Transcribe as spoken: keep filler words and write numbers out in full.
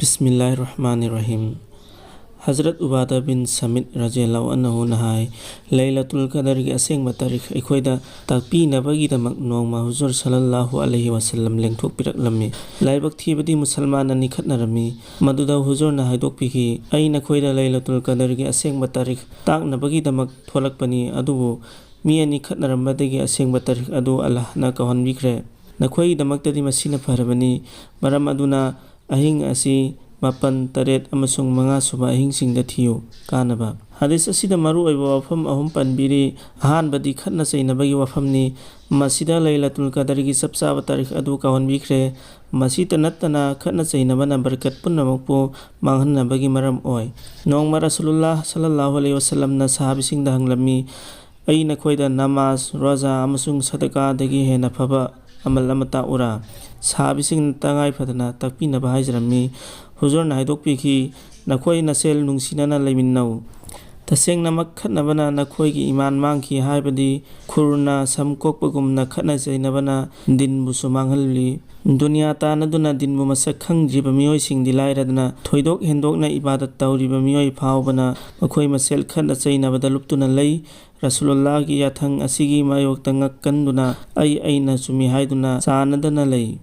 ꯕꯤꯁꯃꯤꯜꯂꯥꯍꯤꯔ ꯔꯍꯃꯥꯅꯤꯔ ꯔꯍꯤꯝ꯫ ꯍꯖꯔꯠ ꯎꯕꯥꯗ ꯕꯤꯟ submit ꯔꯖꯤꯌꯜꯂꯥꯍꯨ ꯑꯟꯍꯨꯅ ꯍꯥꯏ, ꯂꯩꯂꯇꯨꯜ ꯀꯗꯔꯒꯤ ꯑꯁꯦꯡꯕ ꯇꯥꯔꯤꯈ ꯑꯩꯈꯣꯏꯗ ꯇꯥꯛꯄꯤꯅꯕꯒꯤꯗꯃꯛ ꯅꯣꯡꯃ ꯍꯨꯖꯨꯔ ꯁꯜꯂꯜꯂꯥꯍꯨ ꯑꯂꯩꯍꯤ ꯋꯁꯜꯂꯝ ꯂꯦꯡꯊꯣꯛꯄꯤꯔꯛꯂꯝꯃꯤ꯫ ꯂꯥꯏꯕꯛ ꯊꯤꯕꯗꯤ ꯃꯨꯁꯜꯃꯥꯟꯅ ꯅꯤꯡꯈꯠꯅꯔꯝꯃꯤ꯫ ꯃꯗꯨꯗ ꯍꯨꯖꯨꯔꯅ ꯍꯥꯏꯗꯣꯛꯄꯤꯈꯤ, ꯑꯩ ꯅꯈꯣꯏꯗ ꯂꯩꯂꯇꯨꯜ ꯀꯗꯔꯒꯤ ꯑꯁꯦꯡꯕ ꯇꯥꯔꯤꯈ ꯇꯥꯛꯅꯕꯒꯤꯗꯃꯛ ꯊꯣꯛꯂꯛꯄꯅꯤ, ꯑꯗꯨꯕꯨ ꯃꯤ ꯑꯅꯤ ꯈꯠꯅꯔꯝꯕꯗꯒꯤ ꯑꯁꯦꯡꯕ ꯇꯥꯔꯤꯈ ꯑꯗꯨ ꯑꯜꯂꯥꯍꯅ ꯀꯥꯎꯍꯟꯕꯤꯈ꯭ꯔꯦ꯫ ꯅꯈꯣꯏꯒꯤꯗꯃꯛꯇꯗꯤ ꯃꯁꯤꯅ ꯐꯔꯕꯅꯤ꯫ ꯃꯔꯝ ꯑꯗꯨꯅ ꯑꯍꯤꯡ ꯑꯁꯤ ꯃꯥꯄꯟ, ꯇꯔꯦꯠ ꯑꯃꯁꯨꯡ ꯃꯉꯥ ꯁꯨꯕ ꯑꯍꯤꯡꯁꯤꯡꯗ ꯊꯤꯌꯨ꯫ ꯀꯥꯟꯅꯕ꯫ ꯍꯗꯤꯁ ꯑꯁꯤꯗ ꯃꯔꯨꯑꯣꯏꯕ ꯋꯥꯐꯝ ꯑꯍꯨꯝ ꯄꯟꯕꯤꯔꯤ꯫ ꯑꯍꯥꯟꯕꯗꯤ ꯈꯠꯅ ꯆꯩꯅꯕꯒꯤ ꯋꯥꯐꯝꯅꯤ꯫ ꯃꯁꯤꯗ ꯂꯩꯂꯇꯨꯜ ꯀꯗꯔꯒꯤ ꯆꯞ ꯆꯥꯕ ꯇꯥꯔꯤꯈ ꯑꯗꯨ ꯀꯥꯎꯍꯟꯕꯤꯈ꯭ꯔꯦ꯫ ꯃꯁꯤꯇ ꯅꯠꯇꯅ ꯈꯠꯅ ꯆꯩꯅꯕꯅ ꯕꯔꯀꯠ ꯄꯨꯝꯅꯃꯛꯄꯨ ꯃꯥꯡꯍꯟꯅꯕꯒꯤ ꯃꯔꯝ ꯑꯣꯏ꯫ ꯅꯣꯡꯃ ꯔꯁꯨꯂꯨꯜꯂꯥꯍ ꯁꯜꯂꯜꯂꯥꯍꯨ ꯑꯂꯩꯍꯤ ꯋꯁꯜꯂꯝꯅ ꯁꯍꯥꯕꯤꯁꯤꯡꯗ ꯍꯪꯂꯝꯃꯤ, "ꯑꯩ ꯅꯈꯣꯏꯗ ꯅꯃꯥꯖ, ꯔꯣꯖꯥ ꯑꯃꯁꯨꯡ ꯁꯗꯀꯥꯗꯒꯤ ꯍꯦꯟꯅ ꯐꯕ ꯑꯃꯜ ꯑꯃ ꯇꯥꯛꯎꯔꯥ?" ꯁꯍꯥꯕꯤꯁꯤꯡꯅ ꯇꯉꯥꯏ ꯐꯗꯅ ꯇꯥꯛꯄꯤꯅꯕ ꯍꯥꯏꯖꯔꯝꯃꯤ꯫ ꯍꯨꯖꯨꯔꯅ ꯍꯥꯏꯗꯣꯛꯄꯤꯈꯤ, "ꯅꯈꯣꯏ ꯅꯁꯦꯜ ꯅꯨꯡꯁꯤꯅꯅ ꯂꯩꯃꯤꯟꯅꯧ꯫ ꯇꯁꯦꯡꯅꯃꯛ ꯈꯠꯅꯕꯅ ꯅꯈꯣꯏꯒꯤ ꯏꯃꯥꯟ ꯃꯥꯡꯈꯤ, ꯍꯥꯏꯕꯗꯤ ꯈꯨꯔꯅ ꯁꯝ ꯀꯣꯛꯄꯒꯨꯝꯅ ꯈꯠꯅ ꯆꯩꯅꯕꯅ ꯗꯤꯟꯕꯨꯁꯨ ꯃꯥꯡꯍꯜꯂꯤ꯫ ꯗꯨꯅꯤꯌꯥ ꯇꯥꯟꯅꯗꯨꯅ ꯗꯤꯟꯕꯨ ꯃꯁꯛ ꯈꯪꯗ꯭ꯔꯤꯕ ꯃꯤꯑꯣꯏꯁꯤꯡꯗꯤ ꯂꯥꯏꯔꯗꯅ, ꯊꯣꯏꯗꯣꯛ ꯍꯦꯟꯗꯣꯛꯅ ꯏꯕꯥꯗꯠ ꯇꯧꯔꯤꯕ ꯃꯤꯑꯣꯏ ꯐꯥꯎꯕꯅ ꯃꯈꯣꯏ ꯃꯁꯦꯜ ꯈꯠꯅ ꯆꯩꯅꯕꯗ ꯂꯨꯞꯇꯨꯅ ꯂꯩ꯫ ꯔꯁꯨꯂꯨꯜꯂꯥꯍꯒꯤ ꯌꯥꯊꯪ ꯑꯁꯤꯒꯤ ꯃꯥꯌꯣꯛꯇ ꯉꯛ ꯀꯟꯗꯨꯅ ꯑꯩ ꯑꯩꯅ ꯆꯨꯝꯃꯤ ꯍꯥꯏꯗꯨꯅ ꯆꯥꯟꯅꯗꯅ ꯂꯩ"꯫